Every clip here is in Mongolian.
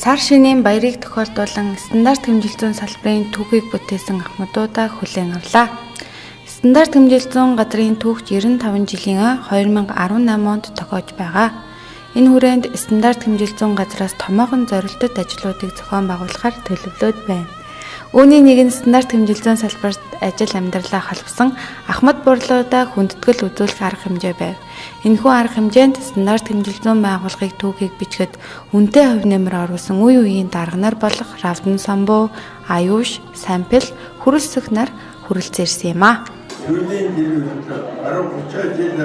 Сар шинийн баярыг тохиолдуулан стандарт хэмжил зүйн салбарын түүхийг бүтээсэн ахмадуудаа хүлээн авлаа. Стандарт хэмжил зүйн газрын түүхч 95 жилийн ой 2018 онд тохиож байгаа. Энэ хүрээнд стандарт хэмжил зүйн газраас томоохон зорилттой ажлуудыг зохион байгуулахар төлөвлөөд байна. Үүний нэг нь стандарт хэмжил зүйн салбарт ажил амьдралаа холбосон ахмад бурлуудаа хүндэтгэл үзүүлэх арга хэмжээ байв. Энэхүү арга хэмжээнд стандарт хэмжил зүйн байгууллагыг түүхийг бичихэд үнэтэй хувь нэмэр оруулсан үе үеийн дарга нар болох Равдан Самбуу, Аюуш, Сампил, Хүрэлсэх нар хүрэлцэн ирсэн юм а. Сүүлийн жилүүд 10 30 жил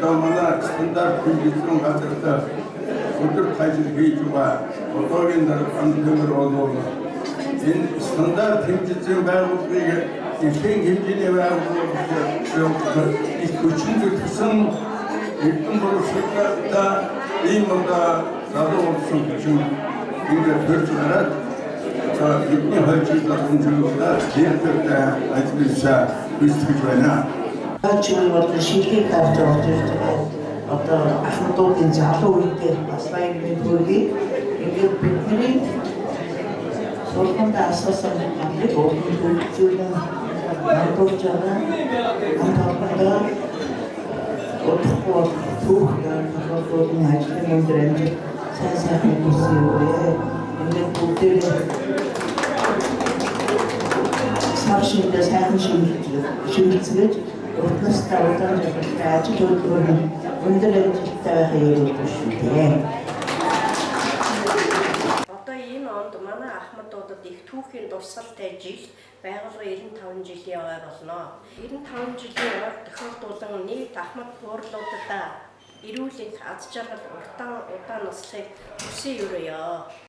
одоо манай стандарт хэмжил зүйн газарт өдөр ажил хийж байгаа одоогийн дарга Ганатэмэр бол энэ стандарт хэмжил зүйн байгууллагыг дэлхийн хэмжээний байгууллага их хүчин зүтгэсэн эрдэм боловсролтой ийм одоо залуу болсон хүчин ингээд төрж гараад одоо бидний 2 жил болсон зүйлээ директортай ажиллаж гүйцэтгэж байна. Чиг бол шилгийг авч орж ирж байгаа. Одоо ахмадуудын залуу үедээ бас баяр мэнд хүргэе. Ингээд бидний сургамдаа асуусан хамлыг уран хөгжүүлэн нандуулж байгаа. Хамт олондоо удахгүй бол түүх тохиолдуулан ажлын өндөр амжилт, сайн сайхан хүсье. Ингээд бүгдээрээ сар шинэдээ сайхан шимэлцгээж, урт настай, удаан жаргалтай, ажил хөдөлмөр нь өндөр амжилттай байхыг ерөөлдөг шүү дээ. Одоо энэ онд манай ахмадуудад их түүхийн дурсгалтай жил, байгууллагын 95 жилийн ой болно. 95 жилийн ойг тохиолдуулан нийт ахмад буурлуудад эрүүл энх, аз жаргал, уртаан удаан наслахыг хүсэн ерөөе.